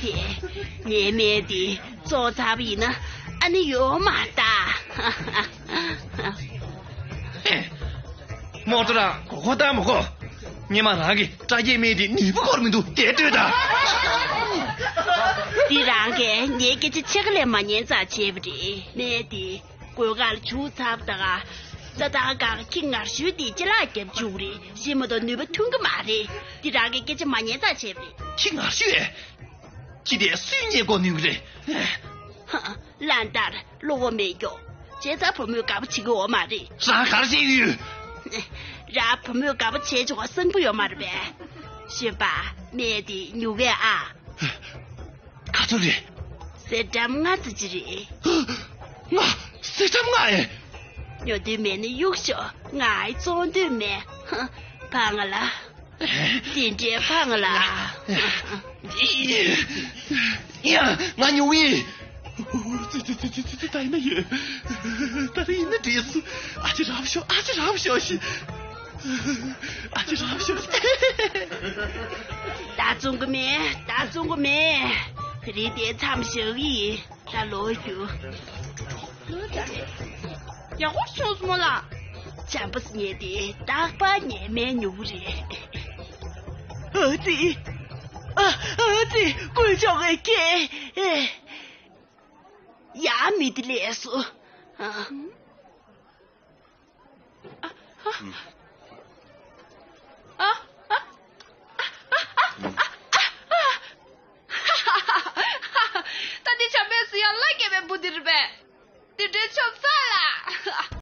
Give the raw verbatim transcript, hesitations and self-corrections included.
ཕེ། ངའི་སྨན་དེ་བཙོང་ཚར་བ་ཡིན་ན་ཨ་ནི་ཡོད་མ་རེད་ད། མོ་ཏོ་ར་གོ་གོ་ད་མོ་གོ། ཉི་མ་རང་གི་སྐྲ་རྒྱས་སྨན་དེ་ནུས་པ་འཁོར་མི་འདུག་དེ་ལྟོས་ད། འདི་རང་གིས་ངའི་སྐད་ཆ་ཕྱེད་ཀ་ལས་མ་ཉན་ཙང་བྱས་པ་རེད། སྨན་དེ་གོས་ཁ་ལ་བྱུགས་ཚར་བ་ད་ག་ས་ཏག་ཁ་ཁྱི་ངར་ཤུལ་དེ་ཅི་ལག་རྒྱབ་བཅུག་རེད། ཤི་མ་གཏོགས་ནུས་པ་ཐོན་གི་མ་རེད། འདི་རང་གིས་སྐད་ཆ་མ་ཉན་ཙང་བྱས་པ་རེད། ཁྱི་ངར་ཤུལ། ཁྱི་དེ་སུས་རྙེད་གོ་ནུས་གི་རེད། ཧ། ལན་ལྟར་བློ་བོ་མེད་ཀྱོག་བྱས་ཙང་བུ་མོས་དགའ་པོ་བྱེད་ཀྱི་ཡོད་མ་རེད། རང་ག་རེ་བྱེད་ཀྱི་ཡོད། རང་བུ་མོས་དགའ་པོ་བྱེད་ཆོག་པ་བཟང་པོ་ཡོད་མ་རེད་པས། གཞོན་པ། སྨན་དེ་ཉོ་གས་ཨ། ག་ཚོད་རེད། གསེར་ཀྲམ་ལྔ་ཙམ་ཅིག་རེད། ལྔ། གསེར་ཀྲམ་ལྔ་ཨེ། ཉོ་འདོད་མེད་ན་གཡུག་ཤོག་ང་ཨེ་བཙོང་འདོད་མེད། ཧ། ཕ་ང་ལ། དེ་འདྲའི་ཕ་ང་ལ། ཡ། ང་ཉོ་གི་ཡིན། ཙི་ཙི་ཙི་ཙི་ཙི་ཙི། ད་ཡིན་ན་ཡོད། ད་རེས་ཡིན་ན་འགྲིག་སོང་། ཨ་ཅེ་རབ་ཤོག་ཨ་ཅེ་རབ་ཤོག་ཤི། ཨ་ཅེ་རབ་ཤོག་ད་བཙོང་གི་མེད། ད་བཙོང་གི་མེད། རི་དེ་མཚམས་བཞག་གི་ཡིན། ད་ལོག་རྒྱུ། ཡག་པོ་བྱུང་སོང་མོ་ལགས། བྱམས་པ་ཉེ་དེ་རྟག་པར་ཉེས་མེད་ཉུག་རེད། ཨ་ཙི། ཨ། ཨ། དེ་དཀོན་མཆོག་གི་སྐད། ཨེ། ཡ། མི་དེ་ལས་སུ། ཨ། ཨ། ཨ། ད་འདི་བྱམས་པའི་སུ་ཡང་ལ་རྒྱས་པའི་བུ་འདི་རེད་པས། དེ་འདྲའི་ཆོབ་ས་ལ།